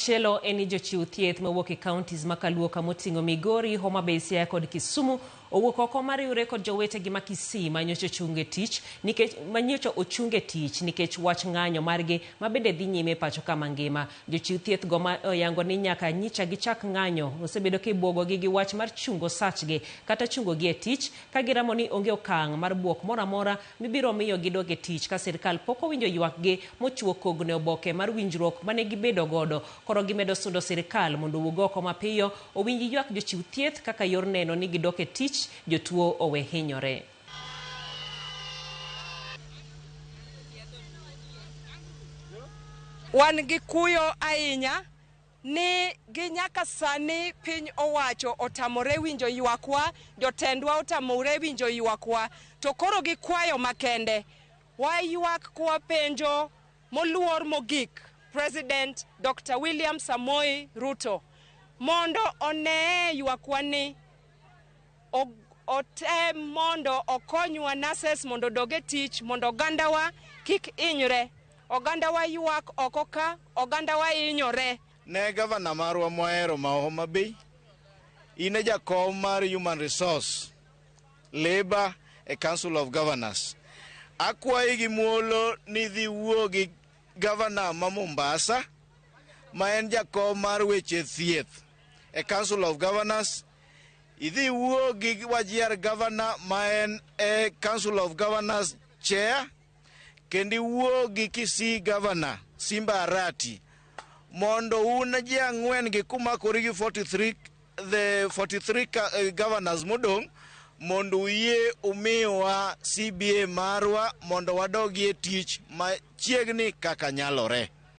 Machielo en ni jochiw thieth mawuok e counties ma kaluo kamoting'o Migori, Homa Bay, Siaya kod Kisumu owuok oko mariwre kod jowetegi ma Kisii manyocha ochung e tich nikech manyocha ochung e tich nikech wach ng'anyo margi ma bende dhi nyime e pacho ka mangima. Jochiw thieth go ma oyango ni nyaka nyicha gichak ng'anyo osebedo ka ibwogogi gi wach mar chungo sachgi kata chungogi e tich ka giramo ni onge okang' mar bwok moro amora mibiro miyo gidog e tich ka sirkal pok owinjo ywakgi mochiwo kogno e oboke mar winjruok mane gibedo godo. Koro gimedo sundo sirkal mondo owuog oko mapiyo owinj ywak jochiw thieth kaka yor neno ni gidok e tich jotuo owe hinyore. Wan gi kuyo ahinya ni gi nyaka sani piny owacho otamore winjo ywakwa, jotendwa otamore winjo ywakwa, to koro gi kwayo makende, waywak kwapenjo moluor mogik President Dr. William Samoei Ruto mondo onee ywakwa ni otem mondo okonywa nurses mondo odog e tich mondo ogandawa kik hinyre. Ogandawa ywak oko ka, ogandawa hinyore. Ne gavana marwa mwahero ma Homa Bay, in e jakom mar Human Resource, Labour e Council of Governors. Akwayi gi muolo ni dhi wuo gi gavana ma Mombasa ma en jakom mar weche thieth e Council of Governors. Idhi wuo gi Wajir gavana ma en e Council of Governors chair, kendo iwuo gi Kisii gavana Simba Arati mondo un ji ang'wen gi kumakori gi 43 the 43 governors modong' mondo uyie umiwa CBA marwa mondo wadogie tich machiegni kaka nyalore.